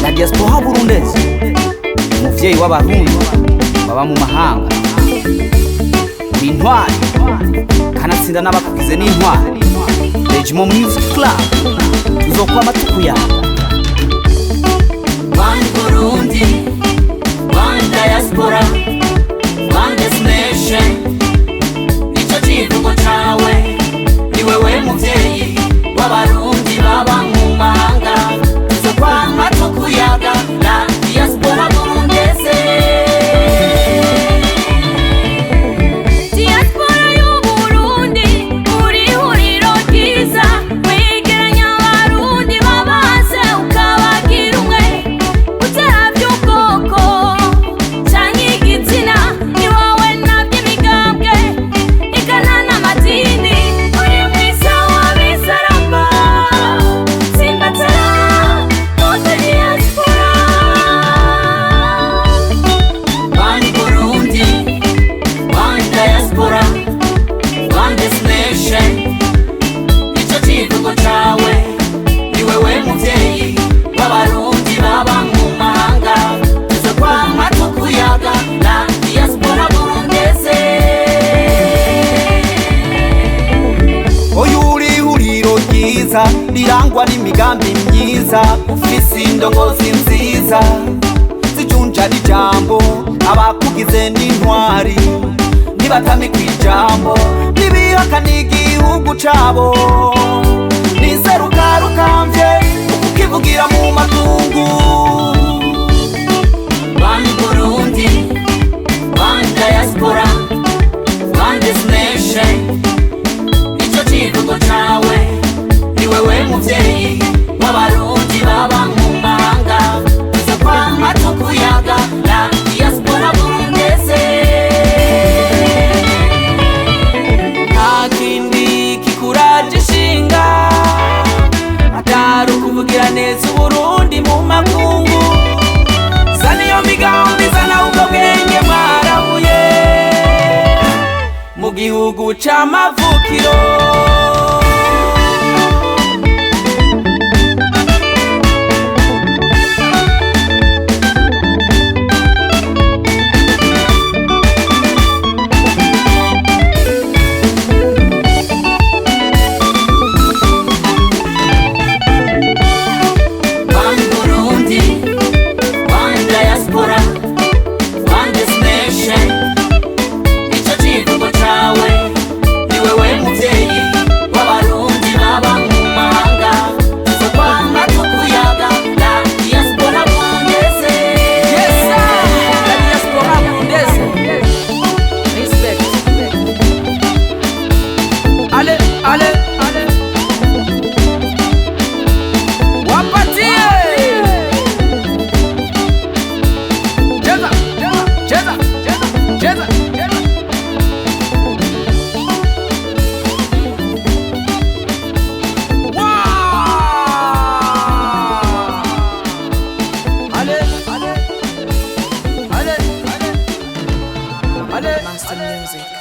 La diaspora burundaise, umuvyeyi w'Abarundi baba mu mahanga, uri intwari kanatsinda n'abakugize n'intwari. Regimo Music Club tuzokwama tukuyaga. One Burundi, one diaspora, one destination. Nico kivugo cawe, ni wewe muvyeyi w'Abarundi baba mu mahanga. Tuzokwama tukuyaga, la diaspora burundaise. Diaspora y'Uburundi uri ihuriro ryiza, wegeranya Abarundi babaze ukabagira umwe, utaravye ubwoko canke igitsina, ni wowe navyo imigambwe igana n'amadini. Uri mwiza w'abisaramba, tsimbatara notre diaspora. One Burundi, one diaspora, one destination. Nico kivugo cawe, ni wewe muvyeyi w'Abarundi baba mu mahanga. Tuzokwama tukuyaga, la diaspora burundaise. Oyu uri ihuriro ryiza rirangwa n'imigambi myiza, ufise indongozi nziza zijunja n'ijambo, abakugize n'intwari ntibatamikwa ijambo, ntibihakana igihugu cabo, niserukarukamvye ukukivugira mu matungu. One Burundi, one diaspora, one destination. Nico kivugo cawe, ni wewe muvyeyi w'Abarundi baba mu mahanga. Tuzokwama tukuyaga, la diaspora burundaise. Nta kindi kikuraje ishinga atari ukuvugira neza Uburundi mu makungu. Zana iyo migambi, zana ubwo bwenge mwarahuye mu gihugu c'amavukiro. One Burundi, one diaspora, one destination. Nico kivugo cawe, ni wewe muvyeyi w'Abarundi baba mu mahanga. Tuzokwama tukuyaga, la diaspora burundaise. Yes, sir. La diaspora burundaise. Respect. Allez, allez, allez. Wapatie. Cheza, cheza, cheza, cheza, cheza. Wow! Allez, allez, allez, allez, allez. Master Music.